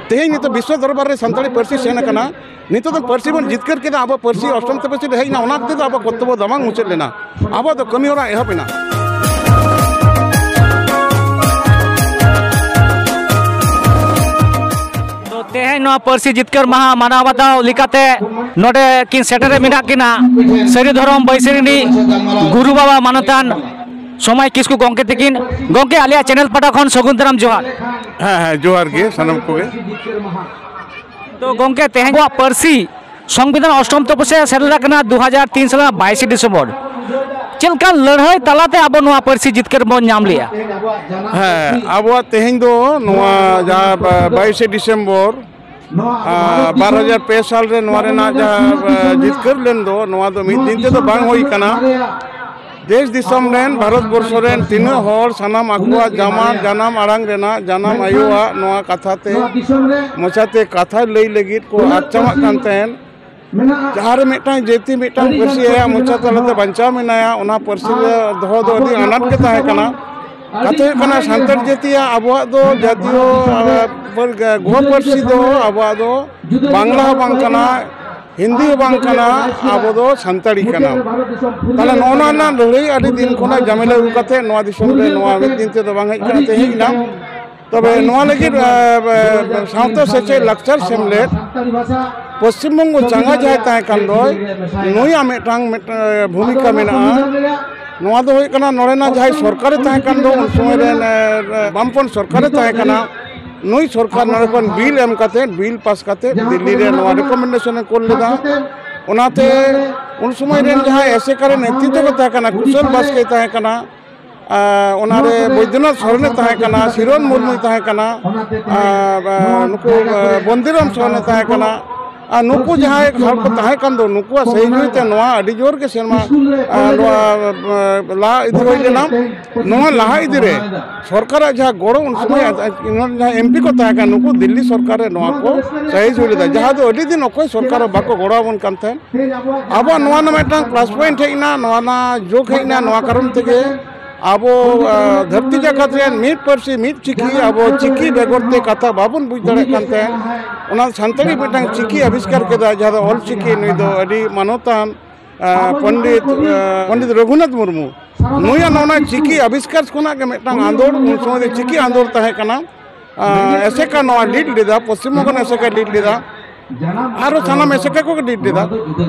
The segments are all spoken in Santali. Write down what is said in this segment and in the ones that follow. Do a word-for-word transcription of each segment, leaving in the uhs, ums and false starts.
ᱛᱮᱦᱮᱧ ᱱᱤᱛᱚᱜ ᱵᱤᱥᱥᱚ ᱫᱚᱨᱵᱟᱨ ᱨᱮ ᱥᱟᱱᱛᱟᱲᱤ ᱯᱟᱹᱨᱥᱤ ᱥᱮᱱ ᱟᱠᱟᱱᱟ᱾ ᱱᱤᱛᱚᱜ ᱫᱚ ᱯᱟᱹᱨᱥᱤ ᱵᱚᱱ ᱡᱤᱛᱠᱟᱹᱨ ᱠᱮᱫᱟ, ᱟᱵᱚ ᱯᱟᱹᱨᱥᱤ ᱚᱥᱴᱚᱢ ᱛᱚᱯᱚᱥᱤ ᱨᱮ ᱦᱮᱡ ᱮᱱᱟ, ᱚᱱᱟ ᱠᱷᱟᱹᱛᱤᱨ ᱫᱚ ᱟᱵᱚ ᱠᱚᱨᱛᱚᱵᱵᱚ ᱫᱚ ᱵᱟᱝ ᱢᱩᱪᱟᱹᱫ ᱞᱮᱱᱟ, ᱟᱵᱚ ᱫᱚ ᱠᱟᱹᱢᱤ ᱦᱚᱨᱟ ᱮᱦᱚᱵ ᱮᱱᱟ᱾ ᱛᱚ, ᱛᱮᱦᱮᱧ ᱱᱚᱣᱟ ᱯᱟᱹᱨᱥᱤ ᱡᱤᱛᱠᱟᱹᱨ ᱢᱟᱦᱟ ᱢᱟᱱᱟᱣ ᱵᱟᱛᱟᱣ ᱞᱮᱠᱟᱛᱮ ᱱᱚᱰᱮ ᱠᱤᱱ ᱥᱮᱴᱮᱨ ᱢᱮᱱᱟᱜ ᱠᱤᱱᱟ ᱥᱟᱹᱨᱤ ᱫᱷᱚᱨᱚᱢ ᱵᱟᱹᱭᱥᱤ ᱨᱤᱱᱤᱡ ᱜᱩᱨᱩ ᱵᱟᱵᱟ ᱢᱟᱱᱚᱛᱟᱱ ᱥᱚᱢᱟᱭ ᱠᱤᱥᱠᱩ ᱜᱚᱢᱠᱮ ᱛᱟᱹᱠᱤᱱ᱾ ᱜᱚᱢᱠᱮ, ᱟᱞᱮᱭᱟᱜ ᱪᱮᱱᱮᱞ ᱯᱟᱦᱴᱟ ᱠᱷᱚᱱ ᱥᱟᱹᱜᱩᱱ ᱫᱟᱨᱟᱢ ᱡᱚᱦᱟᱨ᱾ ᱦᱮᱸ, ᱦᱮᱸ, ᱡᱚᱦᱟᱨ ᱜᱮ ᱥᱟᱱᱟᱢ ᱠᱚᱜᱮ᱾ ᱛᱚ ᱜᱚᱢᱠᱮ, ᱛᱮᱦᱮᱧ ᱟᱵᱚᱣᱟᱜ ᱯᱟᱹᱨᱥᱤ ᱥᱚᱝᱵᱤᱫᱷᱟᱱ ᱚᱥᱴᱚᱢ ᱛᱚᱯᱚᱥᱤ ᱨᱮ ᱥᱮᱞᱮᱫ ᱟᱠᱟᱱᱟ ᱫᱩ ᱦᱟᱡᱟᱨ ᱛᱤᱱ ᱥᱟᱞ ᱨᱮᱱᱟᱜ ᱵᱟᱭᱤᱥᱮ ᱰᱤᱥᱮᱢᱵᱚᱨ᱾ ᱪᱮᱫ ᱞᱮᱠᱟᱱ ᱞᱟᱹᱲᱦᱟᱹᱭ ᱛᱟᱞᱟᱛᱮ ᱟᱵᱚ ᱱᱚᱣᱟ ᱯᱟᱹᱨᱥᱤ ᱡᱤᱛᱠᱟᱹᱨ ᱵᱚᱱ ᱧᱟᱢ ᱞᱮᱜᱼᱟ? ᱦᱮᱸ, ᱟᱵᱚᱣᱟᱜ ᱛᱮᱦᱮᱧ ᱫᱚ ᱱᱚᱣᱟ ᱡᱟᱦᱟᱸ ᱵᱟ-, ᱵᱟᱭᱤᱥᱮ ᱰᱤᱥᱮᱢᱵᱚᱨ, ᱟᱨ ᱵᱟᱨ ᱦᱟᱡᱟᱨ ᱯᱮ ᱥᱟᱞ ᱨᱮ ᱱᱚᱣᱟ ᱨᱮᱱᱟᱜ ᱡᱟᱦᱟᱸ, ᱮ, ᱡᱤᱛᱠᱟᱹᱨ ᱞᱮᱱ ᱫᱚ, ᱱᱚᱣᱟ ᱫᱚ ᱢᱤᱫ ᱫᱤᱱ ᱛᱮᱫᱚ ᱵᱟᱝ ᱦᱩᱭ ᱠᱟᱱᱟ᱾ ᱫᱮᱥ ᱫᱤᱥᱚᱢ ᱨᱮᱱ, ᱵᱷᱟᱨᱚᱛ ᱵᱚᱨᱥᱚ ᱨᱮᱱ ᱛᱤᱱᱟᱹᱜ ᱦᱚᱲ ᱥᱟᱱᱟᱢ ᱟᱠᱚᱣᱟᱜ ᱡᱟᱢᱟ-, ᱡᱟᱱᱟᱢ ᱟᱲᱟᱝ ᱨᱮᱱᱟᱜ, ᱡᱟᱱᱟᱢ ᱟᱭᱳᱣᱟᱜ ᱱᱚᱣᱟ ᱠᱟᱛᱷᱟ ᱛᱮ, ᱢᱚᱪᱟᱛᱮ ᱠᱟᱛᱷᱟ ᱞᱟᱹᱭ ᱞᱟᱹᱜᱤᱫ ᱠᱚ ᱟᱫ ᱪᱟᱵᱟᱜ ᱠᱟᱱ ᱛᱟᱦᱮᱸᱱ, ᱡᱟᱦᱟᱸ ᱨᱮ ᱢᱤᱫᱴᱟᱝ ᱡᱟᱹᱛᱤ, ᱢᱤᱫᱴᱟᱝ ᱯᱟᱹᱨᱥᱤ ᱟᱭᱟᱜ ᱢᱚᱪᱟ ᱛᱟᱞᱟᱛᱮ ᱵᱟᱧᱪᱟᱣ ᱢᱮᱱᱟᱭᱟ, ᱚᱱᱟ ᱯᱟᱹᱨᱥᱤ ᱨᱮ ᱫᱚᱦᱚ ᱫᱚ ᱟᱹᱰᱤ ᱟᱱᱟᱴ ᱜᱮ ᱛᱟᱦᱮᱸ ᱠᱟᱱᱟ᱾ ᱠᱟᱛᱷᱟ ᱦᱩᱭᱩᱜ ᱠᱟᱱᱟ, ᱥᱟᱱᱛᱟᱲ ᱡᱟᱹᱛᱤᱭᱟᱜ, ᱟᱵᱚᱣᱟᱜ ᱫᱚ ᱡᱟᱹᱛᱤᱭᱚ, ᱟᱨ, ᱜᱚ ᱯᱟᱹᱨᱥᱤ ᱫᱚ ᱟᱵᱚᱣᱟᱜ ᱫᱚ ᱵᱟᱝᱞᱟ ᱦᱚᱸ ᱵᱟᱝ ᱠᱟᱱᱟ, ᱦᱤᱱᱫᱤ ᱦᱚᱸ ᱵᱟᱝ ᱠᱟᱱᱟ, ᱟᱵᱚ ᱫᱚ ᱥᱟᱱᱛᱟᱲᱤ ᱠᱟᱱᱟ᱾ ᱛᱟᱦᱞᱮ ᱱᱚᱜᱼᱚ ᱱᱚᱣᱟ ᱨᱮᱱᱟᱜ ᱞᱟᱹᱲᱦᱟᱹᱭ ᱟᱹᱰᱤ ᱫᱤᱱ ᱠᱷᱚᱱᱟᱜ ᱡᱟᱢᱮᱞᱟ ᱟᱹᱜᱩ ᱠᱟᱛᱮ ᱱᱚᱣᱟ ᱫᱤᱥᱚᱢ ᱨᱮ ᱱᱚᱣᱟ ᱢᱤᱫ ᱫᱤᱱ ᱛᱮᱫᱚ ᱵᱟᱝ ᱦᱮᱡ ᱠᱟᱱᱟ, ᱛᱮᱦᱮᱧ ᱦᱮᱡ ᱮᱱᱟ᱾ ᱛᱚᱵᱮ ᱱᱚᱣᱟ ᱞᱟᱹᱜᱤᱫ, ᱮ, ᱮ, ᱥᱟᱶᱛᱟ ᱥᱮᱪᱮᱫ ᱞᱟᱠᱪᱟᱨ ᱥᱮᱢᱞᱮᱫ ᱯᱚᱥᱪᱤᱢ ᱵᱚᱝᱜᱚ ᱪᱟᱸᱜᱟ ᱡᱟᱦᱟᱸᱭ ᱛᱟᱦᱮᱸ ᱠᱟᱱ ᱫᱚᱭ, ᱱᱩᱭᱟᱜ ᱢᱤᱫᱴᱟᱝ, ᱢᱤᱫᱴᱟᱝ, ᱮ, ᱵᱷᱩᱢᱤᱠᱟ ᱢᱮᱱᱟᱜᱼᱟ᱾ ᱱᱚᱣᱟ ᱫᱚ ᱦᱩᱭᱩᱜ ᱠᱟᱱᱟ, ᱱᱚᱰᱮᱱᱟᱜ ᱡᱟᱦᱟᱸᱭ ᱥᱚᱨᱠᱟᱨᱮ ᱛᱟᱦᱮᱸ ᱠᱟᱱ ᱫᱚ, ᱩᱱ ᱥᱚᱢᱚᱭ ᱨᱮᱱ, ᱮ, ᱮ, ᱵᱟᱢᱯᱚᱱ ᱥᱚᱨᱠᱟᱨᱮ ᱛᱟᱦᱮᱸ ᱠᱟᱱᱟ, ᱱᱩᱭ ᱥᱚᱨᱠᱟᱨ ᱱᱚᱰᱮ ᱠᱷᱚᱱ ᱵᱤᱞ ᱮᱢ ᱠᱟᱛᱮ, ᱵᱤᱞ ᱯᱟᱥ ᱠᱟᱛᱮ ᱫᱤᱞᱞᱤ ᱨᱮ ᱱᱚᱣᱟ ᱨᱤᱠᱚᱢᱮᱱᱰᱮᱥᱚᱱ ᱮ ᱠᱳᱞ ᱞᱮᱫᱟ᱾ ᱚᱱᱟᱛᱮ ᱩᱱ ᱥᱚᱢᱚᱭ ᱨᱮᱱ ᱡᱟᱦᱟᱸᱭ ᱮᱥᱮᱠᱟ ᱨᱮᱱ ᱱᱮᱛᱨᱤᱛᱵ ᱠᱚ ᱛᱟᱦᱮᱸ ᱠᱟᱱᱟ, ᱠᱩᱥᱚᱞ ᱵᱟᱥᱠᱮ ᱛᱟᱦᱮᱸ ᱠᱟᱱᱟ, ᱟᱨ ᱚᱱᱟᱨᱮ ᱵᱳᱭᱫᱚᱱᱟᱛᱷ ᱥᱚᱨᱮᱱᱮ ᱛᱟᱦᱮᱸ ᱠᱟᱱᱟ, ᱥᱤᱨᱚᱱ ᱢᱩᱨᱢᱩᱭ ᱛᱟᱦᱮᱸ ᱠᱟᱱᱟ, ᱟᱨ, ᱟᱨ ᱱᱩᱠᱩ, ᱟᱨ ᱵᱚᱱᱫᱤᱨᱟᱢ ᱥᱚᱨᱮᱱᱮ ᱛᱟᱦᱮᱸ ᱠᱟᱱᱟ, ᱟᱨ ᱱᱩᱠᱩ ᱡᱟᱦᱟᱸᱭ ᱦᱚᱲ ᱠᱚ ᱛᱟᱦᱮᱸ ᱠᱟᱱ ᱫᱚ, ᱱᱩᱠᱩᱣᱟᱜ ᱥᱟᱹᱦᱤᱡᱩᱦᱤ ᱛᱮ ᱱᱚᱣᱟ ᱟᱹᱰᱤ ᱡᱳᱨ ᱜᱮ ᱥᱮᱨᱢᱟ, ᱟᱨ ᱱᱚᱣᱟ, ᱟᱨ ᱞᱟᱦᱟ ᱤᱫᱤ ᱦᱩᱭ ᱞᱮᱱᱟ᱾ ᱱᱚᱣᱟ ᱞᱟᱦᱟ ᱤᱫᱤ ᱨᱮ ᱥᱚᱨᱠᱟᱨᱟᱜ ᱡᱟᱦᱟᱸ ᱜᱚᱲᱚ, ᱩᱱ ᱥᱚᱢᱚᱭ ᱟᱡ, ᱟᱡ, ᱱᱚᱰᱮ ᱡᱟᱦᱟᱸ ᱮᱢ ᱯᱤ ᱠᱚ ᱛᱟᱦᱮᱸ ᱠᱟᱱᱟ, ᱱᱩᱠᱩ ᱫᱤᱞᱞᱤ ᱥᱚᱨᱠᱟᱨ ᱨᱮ ᱱᱚᱣᱟ ᱠᱚ ᱥᱟᱹᱦᱤᱡᱩᱦᱤ ᱞᱮᱫᱟ, ᱡᱟᱦᱟᱸ ᱫᱚ ᱟᱹᱰᱤ ᱫᱤᱱ ᱚᱠᱚᱭ ᱥᱚᱨᱠᱟᱨ ᱦᱚᱸ ᱵᱟᱠᱚ ᱜᱚᱲᱚ ᱟᱵᱚᱱ ᱠᱟᱱ ᱛᱟᱦᱮᱸᱫ᱾ ᱟᱵᱚᱣᱟᱜ ᱱᱚᱣᱟ ᱨᱮᱱᱟᱜ ᱢᱤᱫᱴᱟᱝ ᱯᱞᱟᱥ ᱯᱚᱭᱮᱱᱴ ᱦᱮᱡ ᱮᱱᱟ, ᱱᱚᱣᱟ ᱨᱮᱱᱟᱜ ᱡᱳᱜᱽ ᱦᱮᱡ ᱮᱱᱟ, ᱱᱚᱣᱟ ᱠᱟᱨᱚᱱ ᱛᱮᱜᱮ ᱟᱵᱚ ᱫᱷᱟᱹᱨᱛᱤ ᱡᱟᱠᱟᱛ ᱨᱮᱱ ᱢᱤᱫ ᱯᱟᱹᱨᱥᱤ ᱢᱤᱫ ᱪᱤᱠᱤ, ᱟᱵᱚ ᱪᱤᱠᱤ ᱵᱮᱜᱚᱨ ᱛᱮ ᱠᱟᱛᱷᱟ ᱵᱟᱵᱚᱱ ᱵᱩᱡᱽ ᱫᱟᱲᱮᱭᱟᱜ ᱠᱟᱱ ᱛᱟᱦᱮᱸᱫ᱾ ᱚᱱᱟ ᱥᱟᱱᱛᱟᱲᱤ ᱢᱤᱫᱴᱟᱝ ᱪᱤᱠᱤ ᱟᱵᱤᱥᱠᱟᱨ ᱠᱮᱫᱟ, ᱡᱟᱦᱟᱸ ᱫᱚ ᱚᱞ ᱪᱤᱠᱤ᱾ ᱱᱩᱭ ᱫᱚ ᱟᱹᱰᱤ ᱢᱟᱱᱚᱛᱟᱱ ᱯᱚᱱᱰᱤᱛ ᱯᱚᱱᱰᱤᱛ ᱨᱚᱜᱷᱩᱱᱟᱛᱷ ᱢᱩᱨᱢᱩ, ᱱᱩᱭᱟᱜ ᱱᱚᱣᱟ ᱪᱤᱠᱤ ᱟᱵᱤᱥᱠᱟᱨ ᱠᱷᱚᱱᱟᱜ ᱜᱮ ᱢᱤᱫᱴᱟᱝ ᱟᱸᱫᱳᱲ, ᱩᱱ ᱥᱚᱢᱚᱭ ᱫᱚ ᱪᱤᱠᱤ ᱟᱸᱫᱳᱲ ᱛᱟᱦᱮᱸ ᱠᱟᱱᱟ᱾ ᱮᱥᱮᱠᱟ ᱱᱚᱣᱟ ᱞᱤᱰ ᱞᱮᱫᱟ, ᱯᱚᱥᱪᱤᱢ ᱵᱚᱝᱜᱚ ᱨᱮᱱ ᱮᱥᱮᱠᱟ ᱞᱤᱰ ᱞᱮᱫᱟ, ᱟᱨᱚ ᱥᱟᱱᱟᱢ ᱮᱥᱮᱠᱟ ᱠᱚ ᱞᱤᱰ ᱞᱮᱫᱟ᱾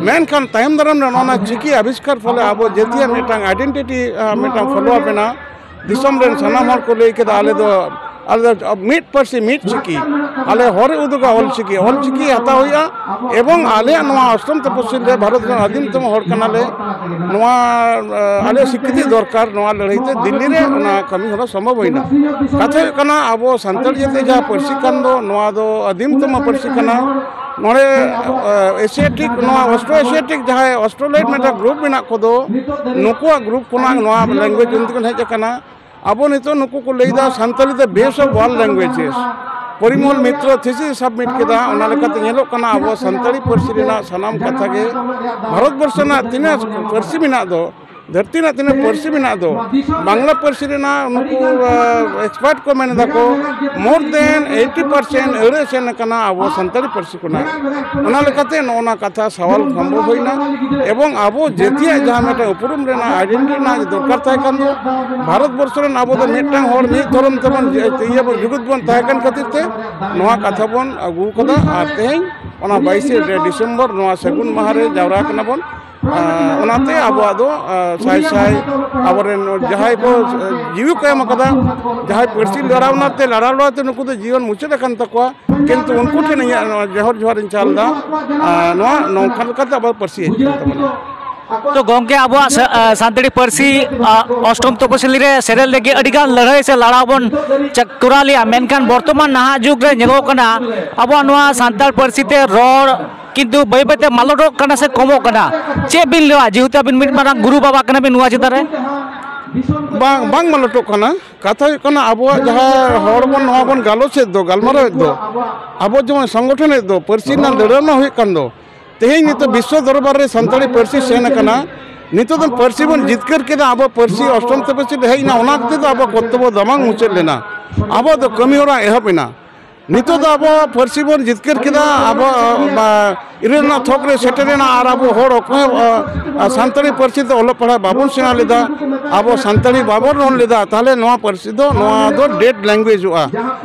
ᱢᱮᱱᱠᱷᱟᱱ ᱛᱟᱭᱚᱢ ᱫᱟᱨᱟᱢ ᱨᱮ ᱱᱚᱣᱟ ᱪᱤᱠᱤ ᱟᱵᱤᱥᱠᱟᱨ ᱯᱷᱚᱞᱮ ᱟᱵᱚ ᱡᱟᱹᱛᱤᱭᱟᱜ ᱢᱤᱫᱴᱟᱝ ᱟᱭᱰᱮᱱᱴᱤᱴᱤ, ᱢᱤᱫᱴᱟᱝ ᱯᱷᱚᱞᱳ ᱟᱯ ᱮᱱᱟ᱾ ᱫᱤᱥᱚᱢ ᱨᱮᱱ ᱥᱟᱱᱟᱢ ᱦᱚᱲ ᱠᱚ ᱞᱟᱹᱭ ᱠᱮᱫᱟ, ᱟᱞᱮ ᱫᱚ ᱟᱞᱮ ᱫᱚ ᱢᱤᱫ ᱯᱟᱹᱨᱥᱤ ᱢᱤᱫ ᱪᱤᱠᱤ, ᱟᱞᱮ ᱦᱚᱨᱮ ᱩᱫᱩᱜᱟ ᱚᱞ ᱪᱤᱠᱤ, ᱚᱞ ᱪᱤᱠᱤ ᱦᱟᱛᱟᱣ ᱦᱩᱭᱩᱜᱼᱟ᱾ ᱮᱵᱚᱝ ᱟᱞᱮᱭᱟᱜ ᱱᱚᱣᱟ ᱚᱥᱴᱚᱢ ᱛᱚᱯᱚᱥᱤᱞ ᱨᱮ ᱵᱷᱟᱨᱚᱛ ᱨᱮᱱ ᱟᱹᱫᱤᱢ ᱛᱚᱢ ᱦᱚᱲ ᱠᱟᱱᱟᱞᱮ, ᱱᱚᱣᱟ ᱟᱞᱮ ᱥᱤᱠᱨᱤᱛᱤ ᱫᱚᱨᱠᱟᱨ᱾ ᱱᱚᱣᱟ ᱞᱟᱹᱲᱦᱟᱹᱭ ᱛᱮ ᱫᱤᱞᱞᱤ ᱨᱮ ᱚᱱᱟ ᱠᱟᱹᱢᱤ ᱦᱚᱨᱟ ᱥᱚᱢᱵᱷᱚᱵ ᱦᱩᱭᱱᱟ᱾ ᱠᱟᱛᱷᱟ ᱦᱩᱭᱩᱜ ᱠᱟᱱᱟ, ᱟᱵᱚ ᱥᱟᱱᱛᱟᱲ ᱡᱟᱹᱛᱤ ᱡᱟᱦᱟᱸ ᱯᱟᱹᱨᱥᱤ ᱠᱟᱱ ᱫᱚ, ᱱᱚᱣᱟ ᱫᱚ ᱟᱹᱫᱤᱢ ᱛᱚᱢᱟ ᱯᱟᱹᱨᱥᱤ ᱠᱟᱱᱟ᱾ ᱱᱚᱰᱮ ᱮᱥᱤᱭᱟᱴᱤᱠ, ᱱᱚᱣᱟ ᱚᱥᱴᱨᱳ ᱮᱥᱤᱭᱟᱴᱤᱠ ᱡᱟᱦᱟᱸᱭ ᱚᱥᱴᱨᱳᱞᱟᱭᱤᱴ ᱢᱤᱫᱴᱟᱝ ᱜᱨᱩᱯ ᱢᱮᱱᱟᱜ ᱠᱚᱫᱚ, ᱱᱩᱠᱩᱣᱟᱜ ᱜᱨᱩᱯ ᱠᱷᱚᱱᱟᱜ ᱱᱚᱣᱟ ᱞᱮᱝᱜᱩᱭᱮᱡᱽ ᱩᱱ ᱠᱷᱚᱱ ᱦᱮᱡ ᱟᱠᱟᱱᱟ᱾ ᱟᱵᱚ ᱱᱤᱛᱚᱜ ᱱᱩᱠᱩ ᱠᱚ ᱞᱟᱹᱭᱫᱟ Santali the best of all languages᱾ Parimal Mitra thesis submit ᱠᱮᱫᱟ, ᱚᱱᱟ ᱞᱮᱠᱟᱛᱮ ᱧᱮᱞᱚᱜ ᱠᱟᱱᱟ ᱟᱵᱚ ᱥᱟᱱᱛᱟᱲᱤ ᱯᱟᱹᱨᱥᱤ ᱨᱮᱱᱟᱜ ᱥᱟᱱᱟᱢ ᱠᱟᱛᱷᱟ ᱜᱮ ᱵᱷᱟᱨᱚᱛ ᱵᱚᱨᱥᱚ ᱨᱮᱱᱟᱜ ᱛᱤᱱᱟᱹᱜ ᱯᱟᱹᱨᱥᱤ ᱢᱮᱱᱟᱜ ᱫᱚ, ᱫᱷᱟᱹᱨᱛᱤ ᱨᱮᱱᱟᱜ ᱛᱤᱱᱟᱹᱜ ᱯᱟᱹᱨᱥᱤ ᱢᱮᱱᱟᱜ ᱫᱚ, ᱵᱟᱝᱞᱟ ᱯᱟᱹᱨᱥᱤ ᱨᱮᱱᱟᱜ ᱱᱩᱠᱩ ᱮᱠᱥᱯᱟᱨᱴ ᱠᱚ ᱢᱮᱱ ᱮᱫᱟ ᱠᱚ more than eighty percent ᱟᱹᱲᱟᱹ ᱥᱮᱱ ᱟᱠᱟᱱᱟ ᱟᱵᱚ ᱥᱟᱱᱛᱟᱲᱤ ᱯᱟᱹᱨᱥᱤ ᱠᱷᱚᱱᱟᱜ᱾ ᱚᱱᱟ ᱞᱮᱠᱟᱛᱮ ᱱᱚᱜᱼᱚ ᱱᱟ ᱠᱟᱛᱷᱟ ᱥᱟᱣᱟᱞ ᱥᱚᱢᱵᱷᱚᱵ ᱦᱩᱭᱱᱟ᱾ ᱮᱵᱚᱝ ᱟᱵᱚ ᱡᱟᱹᱛᱤᱭᱟᱜ ᱡᱟᱦᱟᱸ ᱢᱤᱫᱴᱟᱝ ᱩᱯᱨᱩᱢ ᱨᱮᱱᱟᱜ ᱟᱭᱰᱮᱱᱴᱤᱴᱤ ᱨᱮᱱᱟᱜ ᱫᱚᱨᱠᱟᱨ ᱛᱟᱦᱮᱸ ᱠᱟᱱ ᱫᱚ, ᱵᱷᱟᱨᱚᱛ ᱵᱚᱨᱥᱚ ᱨᱮᱱ ᱟᱵᱚ ᱫᱚ ᱢᱤᱫᱴᱟᱝ ᱦᱚᱲ ᱢᱤᱫ ᱫᱷᱚᱨᱚᱢ ᱛᱮᱵᱚᱱ ᱡᱮ-, ᱤᱭᱟᱹ ᱵᱚᱱ ᱡᱩᱜᱩᱫ ᱵᱚᱱ ᱛᱟᱦᱮᱸ ᱠᱟᱱ ᱠᱷᱟᱹᱛᱤᱨ ᱛᱮ ᱱᱚᱣᱟ ᱠᱟᱛᱷᱟ ᱵᱚᱱ ᱟᱹᱜᱩ ᱠᱟᱫᱟ᱾ ᱟᱨ ᱛᱮᱦᱮᱧ ᱚᱱᱟ ᱵᱟᱭᱤᱥᱮ ᱰᱤᱥᱮᱢᱵᱚᱨ ᱱᱚᱣᱟ ᱥᱟᱹᱜᱩᱱ ᱢᱟᱦᱟ ᱨᱮ ᱡᱟᱣᱨᱟ ᱠᱟᱱᱟ ᱵᱚᱱ᱾ ᱟᱨ ᱚᱱᱟᱛᱮ ᱟᱵᱚᱣᱟᱜ ᱫᱚ, ᱟᱨ ᱥᱟᱭ ᱥᱟᱭ ᱟᱵᱚᱨᱮᱱ ᱡᱟᱦᱟᱸᱭ ᱠᱚ, ᱟᱨ ᱡᱤᱣᱤ ᱠᱚ ᱮᱢ ᱟᱠᱟᱫᱟ, ᱡᱟᱦᱟᱸᱭ ᱯᱟᱹᱨᱥᱤ ᱞᱟᱲᱟᱣ ᱚᱱᱟᱛᱮ ᱞᱟᱲᱟᱣ ᱞᱟᱲᱟᱣ ᱛᱮ ᱱᱩᱠᱩ ᱫᱚ ᱡᱤᱭᱚᱱ ᱢᱩᱪᱟᱹᱫ ᱟᱠᱟᱱ ᱛᱟᱠᱚᱣᱟ, ᱠᱤᱱᱛᱩ ᱩᱱᱠᱩ ᱴᱷᱮᱱ ᱤᱧᱟᱹᱜ ᱱᱚᱣᱟ ᱡᱚᱦᱚᱨ ᱡᱚᱦᱟᱨ ᱤᱧ ᱪᱟᱞ ᱮᱫᱟ᱾ ᱟᱨ ᱱᱚᱣᱟ ᱱᱚᱝᱠᱟ ᱞᱮᱠᱟᱛᱮ ᱟᱵᱚᱣᱟᱜ ᱯᱟᱹᱨᱥᱤ ᱦᱮᱡ ᱟᱠᱟᱱ ᱛᱟᱵᱚᱱᱟ᱾ ᱛᱚ ᱜᱚᱢᱠᱮ, ᱟᱵᱚᱣᱟᱜ ᱥᱟ-, ᱟ, ᱥᱟᱱᱛᱟᱲᱤ ᱯᱟᱹᱨᱥᱤ, ᱟ, ᱚᱥᱴᱚᱢ ᱛᱚᱯᱚᱥᱤᱞᱤ ᱨᱮ ᱥᱮᱞᱮᱫ ᱞᱟᱹᱜᱤᱫ ᱟᱹᱰᱤᱜᱟᱱ ᱞᱟᱹᱲᱦᱟᱹᱭ ᱥᱮ ᱞᱟᱲᱟᱣ ᱵᱚᱱ ᱪᱟ-, ᱠᱚᱨᱟᱣ ᱞᱮᱜᱼᱟ, ᱢᱮᱱᱠᱷᱟᱱ ᱵᱚᱨᱛᱚᱢᱟᱱ ᱱᱟᱦᱟᱜ ᱡᱩᱜᱽ ᱨᱮ ᱧᱮᱞᱚᱜ ᱠᱟᱱᱟ ᱟᱵᱚᱣᱟᱜ ᱱᱚᱣᱟ ᱥᱟᱱᱛᱟᱲ ᱯᱟᱹᱨᱥᱤ ᱛᱮ ᱨᱚᱲ ᱠᱤᱱᱛᱩ ᱵᱟᱹᱭ ᱵᱟᱹᱭᱛᱮ ᱢᱟᱞᱚᱴᱚᱜ ᱠᱟᱱᱟ ᱥᱮ ᱠᱚᱢᱚᱜ ᱠᱟᱱᱟ᱾ ᱪᱮᱫ ᱵᱤᱱ ᱞᱟᱹᱭᱟ, ᱡᱮᱦᱮᱛᱩ ᱟᱵᱤᱱ ᱢᱤᱫ ᱢᱟᱨᱟᱝ ᱜᱩᱨᱩ ᱵᱟᱵᱟ ᱠᱟᱱᱟ ᱵᱤᱱ ᱱᱚᱣᱟ ᱪᱮᱛᱟᱱ ᱨᱮ? ᱵᱟᱝ, ᱵᱟᱝ ᱢᱟᱞᱚᱴᱚᱜ ᱠᱟᱱᱟ᱾ ᱠᱟᱛᱷᱟ ᱦᱩᱭᱩᱜ ᱠᱟᱱᱟ, ᱟᱵᱚᱣᱟᱜ ᱡᱟᱦᱟᱸ ᱦᱚᱲ ᱵᱚᱱ, ᱱᱚᱣᱟ ᱵᱚᱱ ᱜᱟᱞᱚᱪᱮᱫ ᱫᱚ, ᱜᱟᱞᱢᱟᱨᱟᱣᱮᱫ ᱫᱚ, ᱟᱵᱚ ᱡᱮᱢᱚᱱ ᱥᱚᱝᱜᱚᱴᱷᱚᱱᱮᱫ ᱫᱚ, ᱯᱟᱹᱨᱥᱤ ᱨᱮᱱᱟᱜ ᱞᱟᱹᱲᱦᱟᱹᱭ ᱦᱩᱭᱩᱜ ᱠᱟᱱ ᱫᱚ, ᱛᱮᱦᱮᱧ ᱱᱤᱛᱚᱜ ᱵᱤᱥᱥᱚ ᱫᱚᱨᱵᱟᱨ ᱨᱮ ᱥᱟᱱᱛᱟᱲᱤ ᱯᱟᱹᱨᱥᱤ ᱥᱮᱱ ᱟᱠᱟᱱᱟ᱾ ᱱᱤᱛᱚᱜ ᱫᱚ ᱯᱟᱹᱨᱥᱤ ᱵᱚᱱ ᱡᱤᱛᱠᱟᱹᱨ ᱠᱮᱫᱟ, ᱟᱵᱚ ᱯᱟᱹᱨᱥᱤ ᱚᱥᱴᱚᱢ ᱛᱚᱯᱚᱥᱤᱞ ᱨᱮ ᱦᱮᱡ ᱮᱱᱟ, ᱚᱱᱟ ᱠᱷᱟᱹᱛᱤᱨ ᱫᱚ ᱟᱵᱚ ᱠᱚᱨᱛᱚᱵᱽᱵᱚ ᱫᱚ ᱵᱟᱝ ᱢᱩᱪᱟᱹᱫ ᱞᱮᱱᱟ, ᱟᱵᱚ ᱫᱚ ᱠᱟᱹᱢᱤ ᱦᱚᱨᱟ ᱮᱦᱚᱵ ᱮᱱᱟ᱾ ᱱᱤᱛᱚᱜ ᱫᱚ ᱟᱵᱚ ᱯᱟᱹᱨᱥᱤ ᱵᱚᱱ ᱡᱤᱛᱠᱟᱹᱨ ᱠᱮᱫᱟ, ᱟᱵᱚ ᱤᱨᱟᱹᱞ ᱨᱮᱱᱟᱜ ᱛᱷᱚᱠ ᱨᱮ ᱥᱮᱴᱮᱨ ᱮᱱᱟ, ᱟᱨ ᱟᱵᱚ ᱦᱚᱲ ᱚᱠᱚᱭ ᱦᱚᱸ ᱥᱟᱱᱛᱟᱲᱤ ᱯᱟᱹᱨᱥᱤ ᱛᱮ ᱚᱞᱚᱜ ᱯᱟᱲᱦᱟᱜ ᱵᱟᱵᱚᱱ ᱥᱮᱬᱟ ᱞᱮᱫᱟ, ᱟᱵᱚ ᱥᱟᱱᱛᱟᱲᱤ ᱵᱟᱵᱚᱱ ᱨᱚᱲ ᱞᱮᱫᱟ, ᱛᱟᱦᱚᱞᱮ ᱱᱚᱣᱟ ᱯᱟᱹᱨᱥᱤ ᱫᱚ, ᱱᱚᱣᱟ ᱫᱚ ᱰᱮᱰ ᱞᱮᱝᱜᱩᱭᱮᱡᱚᱜᱼᱟ᱾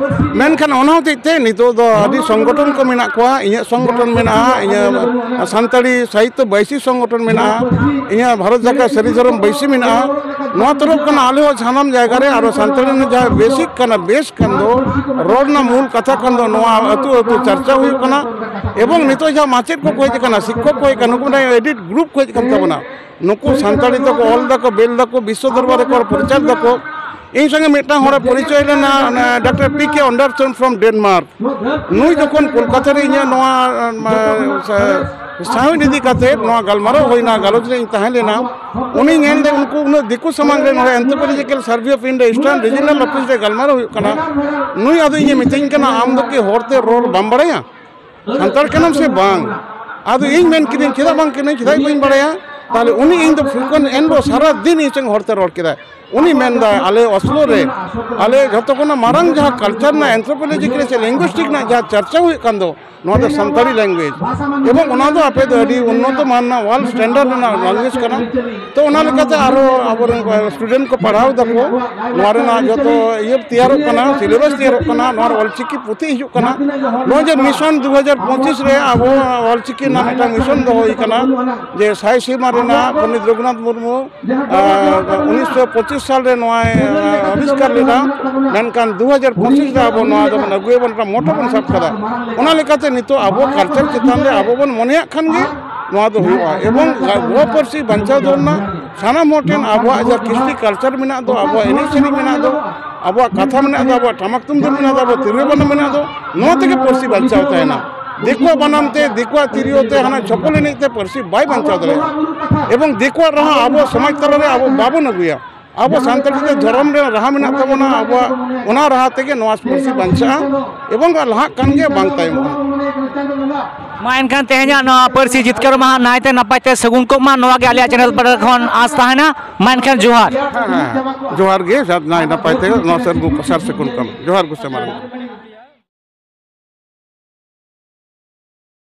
ᱢᱮᱱᱠᱷᱟᱱ ᱚᱱᱟ ᱦᱚᱛᱮᱡ ᱛᱮ ᱱᱤᱛᱚᱜ ᱫᱚ ᱟᱹᱰᱤ ᱥᱚᱝᱜᱚᱴᱷᱚᱱ ᱠᱚ ᱢᱮᱱᱟᱜ ᱠᱚᱣᱟ, ᱤᱧᱟᱹᱜ ᱥᱚᱝᱜᱚᱴᱷᱚᱱ ᱢᱮᱱᱟᱜᱼᱟ, ᱤᱧᱟᱹᱜ ᱥᱟᱱᱛᱟᱲᱤ ᱥᱟᱦᱤᱛᱛᱚ ᱵᱟᱹᱭᱥᱤ ᱥᱚᱝᱜᱚᱴᱷᱚᱱ ᱢᱮᱱᱟᱜᱼᱟ, ᱤᱧᱟᱹᱜ ᱵᱷᱟᱨᱚᱛ ᱡᱟᱠᱟᱛ ᱥᱟᱹᱨᱤ ᱫᱷᱚᱨᱚᱢ ᱵᱟᱹᱭᱥᱤ ᱢᱮᱱᱟᱜᱼᱟ᱾ ᱱᱚᱣᱟ ᱛᱚᱨᱚᱯ ᱠᱷᱚᱱ ᱟᱞᱮ ᱦᱚᱸ ᱥᱟᱱᱟᱢ ᱡᱟᱭᱜᱟ ᱨᱮ ᱟᱨᱚ ᱥᱟᱱᱛᱟᱲᱤ ᱨᱮᱱᱟᱜ ᱡᱟᱦᱟᱸ ᱵᱮᱥᱤᱠ ᱠᱟᱱᱟ, ᱵᱮᱥ ᱠᱟᱱ ᱫᱚ, ᱨᱚᱲ ᱨᱮᱱᱟᱜ ᱢᱩᱞ ᱠᱟᱛᱷᱟ ᱠᱟᱱ ᱫᱚ, ᱱᱚᱣᱟ ᱟᱹᱛᱩ ᱟᱹᱛᱩ ᱪᱟᱨᱪᱟ ᱦᱩᱭᱩᱜ ᱠᱟᱱᱟ᱾ ᱮᱵᱚᱝ ᱱᱤᱛᱚᱜ ᱡᱟᱦᱟᱸ ᱢᱟᱪᱮᱫ ᱠᱚᱠᱚ ᱦᱮᱡ ᱟᱠᱟᱱᱟ, ᱥᱤᱠᱠᱷᱚᱠ ᱠᱚ ᱦᱮᱡ ᱟᱠᱟᱱᱟ, ᱱᱩᱠᱩ ᱢᱤᱫᱴᱟᱝ ᱮᱰᱤᱴ ᱜᱨᱩᱯ ᱠᱚ ᱦᱮᱡ ᱟᱠᱟᱱ ᱛᱟᱵᱚᱱᱟ᱾ ᱱᱩᱠᱩ ᱥᱟᱱᱛᱟᱲᱤ ᱛᱮᱠᱚ ᱚᱞ ᱫᱟᱠᱚ, ᱵᱮᱞ ᱫᱟᱠᱚ, ᱵᱤᱥᱥᱚ ᱫᱚᱨᱵᱟᱨ ᱨᱮᱠᱚ ᱯᱨᱚᱪᱟᱨ ᱫᱟᱠᱚ᱾ ᱤᱧ ᱥᱚᱸᱜᱮ ᱢᱤᱫᱴᱟᱝ ᱦᱚᱲᱮ ᱯᱚᱨᱤᱪᱚᱭ ᱞᱮᱱᱟ, doctor P K Anderson from Denmark᱾ ᱱᱩᱭ ᱡᱚᱠᱷᱚᱱ ᱠᱳᱞᱠᱟᱛᱟ ᱨᱮ ᱤᱧᱟᱹᱜ ᱱᱚᱣᱟ, ᱟᱢ, ᱥᱟ-, ᱥᱟᱶᱦᱮᱫ ᱤᱫᱤ ᱠᱟᱛᱮ ᱱᱚᱣᱟ ᱜᱟᱞᱢᱟᱨᱟᱣ ᱦᱩᱭᱱᱟ, ᱜᱟᱞᱚᱪ ᱨᱮ ᱤᱧ ᱛᱟᱦᱮᱸ ᱞᱮᱱᱟ, ᱩᱱᱤ ᱧᱮᱞ ᱞᱮᱫ ᱩᱱᱠᱩ ᱩᱱᱟᱹᱜ ᱫᱤᱠᱩ ᱥᱟᱢᱟᱝ ᱨᱮ ᱱᱚᱰᱮ Anthropological Survey of India Eastern Regional Office ᱨᱮ ᱜᱟᱞᱢᱟᱨᱟᱣ ᱦᱩᱭᱩᱜ ᱠᱟᱱᱟ᱾ ᱱᱩᱭ ᱟᱫᱚ ᱤᱧᱮ ᱢᱤᱛᱟᱹᱧ ᱠᱟᱱᱟ, "ᱟᱢ ᱫᱚ ᱠᱤ ᱦᱚᱲᱛᱮ ᱨᱚᱲ ᱵᱟᱢ ᱵᱟᱲᱟᱭᱟ? ᱥᱟᱱᱛᱟᱲ ᱠᱟᱱᱟᱢ ᱥᱮ ᱵᱟᱝ?" ᱟᱫᱚ ᱤᱧ ᱢᱮᱱ ᱠᱤᱫᱟᱹᱧ, "ᱪᱮᱫᱟᱜ ᱵᱟᱝ ᱠᱟᱹᱱᱟᱹᱧ, ᱪᱮᱫᱟᱜ ᱵᱟᱹᱧ ᱵᱟᱲᱟᱭᱟ?" ᱛᱟᱦᱞᱮ ᱩᱱᱤ ᱤᱧ ᱫᱚ frequent ᱮᱱᱦᱤᱞᱳᱜ ᱥᱟᱨᱟ ᱫᱤᱱ ᱤᱧ ᱥᱚᱸᱜᱮ ᱦᱚᱲᱛᱮ ᱨᱚᱲ ᱠᱮᱫᱟᱭ᱾ ᱩᱱᱤ ᱢᱮᱱᱫᱟᱭ, ᱟᱞᱮ ᱚᱥᱞᱳ ᱨᱮ, ᱟᱞᱮ ᱡᱷᱚᱛᱚ ᱠᱷᱚᱱᱟᱜ ᱢᱟᱨᱟᱝ ᱡᱟᱦᱟᱸ culture ᱨᱮᱱᱟᱜ, anthropological ᱥᱮ linguistic ᱨᱮᱱᱟᱜ ᱡᱟᱦᱟᱸ ᱪᱟᱨᱪᱟ ᱦᱩᱭᱩᱜ ᱠᱟᱱ ᱫᱚ, ᱱᱚᱣᱟ ᱫᱚ ᱥᱟᱱᱛᱟᱲᱤ language᱾ ᱮᱵᱚᱝ ᱚᱱᱟ ᱫᱚ ᱟᱯᱮ ᱫᱚ ᱟᱹᱰᱤ ᱩᱱᱱᱚᱛᱚ ᱢᱟᱱ ᱨᱮᱱᱟᱜ world standard ᱨᱮᱱᱟᱜ language ᱠᱟᱱᱟ᱾ ᱛᱚ ᱚᱱᱟ ᱞᱮᱠᱟᱛᱮ ᱟᱨᱦᱚᱸ ᱟᱵᱚᱨᱮᱱ student ᱠᱚ ᱯᱟᱲᱦᱟᱣ ᱫᱟᱠᱚ, ᱱᱚᱣᱟ ᱨᱮᱱᱟᱜ ᱡᱚᱛᱚ ᱤᱭᱟᱹ ᱛᱮᱭᱟᱨᱚᱜ ᱠᱟᱱᱟ, syllabus ᱛᱮᱭᱟᱨᱚᱜ ᱠᱟᱱᱟ, ᱱᱚᱣᱟ ᱨᱮ ᱚᱞᱪᱤᱠᱤ ᱯᱩᱛᱷᱤ ᱦᱤᱡᱩᱜ ᱠᱟᱱᱟ᱾ ᱱᱚᱜᱼᱚᱭ ᱡᱮ mission ᱫᱩ ᱦᱟᱡᱟᱨ ᱯᱚᱸᱪᱤᱥ ᱨᱮ ᱟᱵᱚ ᱚᱞᱪᱤᱠᱤ ᱨᱮᱱᱟᱜ ᱢᱤᱫᱴᱟᱝ mission ᱫᱚᱦᱚ ᱦᱩᱭ ᱠᱟᱱᱟ, ᱡᱮ ᱥᱟᱭ ᱥᱮᱨᱢᱟ ᱨᱮᱱᱟᱜ ᱯᱚᱱᱰᱤᱛ ᱨᱚᱜᱷᱩᱱᱟᱛᱷ ᱢᱩᱨᱢᱩ ᱟᱨ ᱩᱱᱤᱥᱥᱚ ᱯᱚᱸᱪᱤᱥ ᱥᱟᱞ ᱨᱮ ᱱᱚᱣᱟᱭ, ᱟᱸ, ᱟᱵᱤᱥᱠᱟᱨ ᱞᱮᱫᱟ, ᱢᱮᱱᱠᱷᱟᱱ ᱫᱩ ᱦᱟᱡᱟᱨ ᱯᱚᱸᱪᱤᱥ ᱨᱮ ᱟᱵᱚ ᱱᱚᱣᱟ ᱫᱚᱵᱚᱱ ᱟᱹᱜᱩᱭᱟᱵᱚᱱ, ᱢᱤᱫᱴᱟᱝ motto ᱵᱚᱱ ᱥᱟᱵ ᱠᱟᱫᱟ᱾ ᱚᱱᱟ ᱞᱮᱠᱟᱛᱮ ᱱᱤᱛᱚᱜ ᱟᱵᱚ culture ᱪᱮᱛᱟᱱ ᱨᱮ ᱟᱵᱚ ᱵᱚᱱ ᱢᱚᱱᱮᱭᱟᱜ ᱠᱷᱟᱱ ᱜᱮ ᱱᱚᱣᱟ ᱫᱚ ᱦᱩᱭᱩᱜᱼᱟ᱾ ᱮᱵᱚᱝ ᱜᱚ ᱯᱟᱹᱨᱥᱤ ᱵᱟᱧᱪᱟᱣ ᱫᱚᱦᱚ ᱨᱮᱱᱟᱜ ᱥᱟᱱᱟᱢ ᱦᱚᱲ ᱴᱷᱮᱱ ᱟᱵᱚᱣᱟᱜ ᱡᱟᱦᱟᱸ ᱠᱨᱤᱥᱴᱤ culture ᱢᱮᱱᱟᱜ ᱫᱚ, ᱟᱵᱚᱣᱟᱜ ᱮᱱᱮᱡ ᱥᱮᱨᱮᱧ ᱢᱮᱱᱟᱜ ᱫᱚ, ᱟᱵᱚᱣᱟᱜ ᱠᱟᱛᱷᱟ ᱢᱮᱱᱟᱜ ᱫᱚ, ᱟᱵᱚᱣᱟᱜ ᱴᱟᱢᱟᱠ ᱛᱩᱢᱫᱟᱜ ᱢᱮᱱᱟᱜ ᱫᱚ, ᱟᱵᱚᱣᱟᱜ ᱛᱤᱨᱭᱳ ᱵᱟᱱᱟᱢ ᱢᱮᱱᱟᱜ ᱫᱚ, ᱱᱚᱣᱟ ᱛᱮᱜᱮ ᱯᱟᱹᱨᱥᱤ ᱵᱟᱧᱪᱟᱣ ᱛᱟᱦᱮᱱᱟ᱾ ᱫᱤᱠᱩᱣᱟᱜ ᱵᱟᱱᱟᱢ ᱛᱮ, ᱫᱤᱠᱩᱣᱟᱜ ᱛᱤᱨᱭᱳ ᱛᱮ, ᱦᱟᱱᱟ ᱪᱷᱚᱯᱚᱞ ᱮᱱᱮᱡ ᱛᱮ ᱯᱟᱹᱨᱥᱤ ᱵᱟᱭ ᱵᱟᱧᱪᱟᱣ ᱫᱟᱲᱮᱭᱟᱜᱼᱟ᱾ ᱮᱵᱚᱝ ᱫᱤᱠᱩᱣᱟᱜ ᱨᱟᱦᱟ ᱟᱵᱚ ᱥᱚᱢᱟᱡᱽ ᱛᱟᱞᱟᱨᱮ ᱟᱵᱚ ᱵᱟᱵᱚᱱ ᱟᱹᱜᱩᱭᱟ᱾ ᱟᱵᱚ ᱥᱟᱱᱛᱟᱲ ᱡᱩᱫᱤ ᱫᱷᱚᱨᱚᱢ ᱨᱮ ᱨᱟᱦᱟ ᱢᱮᱱᱟᱜ ᱛᱟᱵᱚᱱᱟ, ᱟᱵᱚᱣᱟᱜ ᱚᱱᱟ ᱨᱟᱦᱟ ᱛᱮᱜᱮ ᱱᱚᱣᱟ ᱯᱟᱹᱨᱥᱤ ᱵᱟᱧᱪᱟᱜᱼᱟ ᱮᱵᱚᱝ ᱞᱟᱦᱟᱜ ᱠᱟᱱ ᱜᱮᱭᱟ, ᱵᱟᱝ ᱛᱟᱭᱚᱢᱚᱜᱼᱟ᱾ ᱢᱟ ᱮᱱᱠᱷᱟᱱ ᱛᱮᱦᱮᱧᱟᱜ ᱱᱚᱣᱟ ᱯᱟᱹᱨᱥᱤ ᱡᱤᱛᱠᱟᱹᱨ ᱢᱟᱦᱟ ᱱᱟᱭᱛᱮ ᱱᱟᱯᱟᱭ ᱛᱮ ᱥᱟᱹᱜᱩᱱ ᱠᱚᱜ ᱢᱟ, ᱱᱚᱣᱟ ᱜᱮ ᱟᱞᱮᱭᱟᱜ ᱪᱮᱱᱮᱞ ᱯᱟᱦᱴᱟ ᱠᱷᱚᱱ ᱟᱸᱥ ᱛᱟᱦᱮᱱᱟ᱾ ᱢᱟ ᱮᱱᱠᱷᱟᱱ ᱡᱚᱦᱟᱨ᱾ ᱦᱮᱸ, ᱦᱮᱸ, ᱡᱚᱦᱟᱨ ᱜᱮ, ᱥᱟᱨ ᱱᱟᱭ ᱱᱟᱯᱟᱭ ᱛᱮ ᱱᱚᱣᱟ ᱥᱟᱹᱨ ᱥᱟᱹᱜᱩᱱ ᱠᱟᱢ᱾ ᱡᱚᱦᱟᱨ ᱜᱩᱥᱟᱹ ᱢᱟᱨᱟᱝ᱾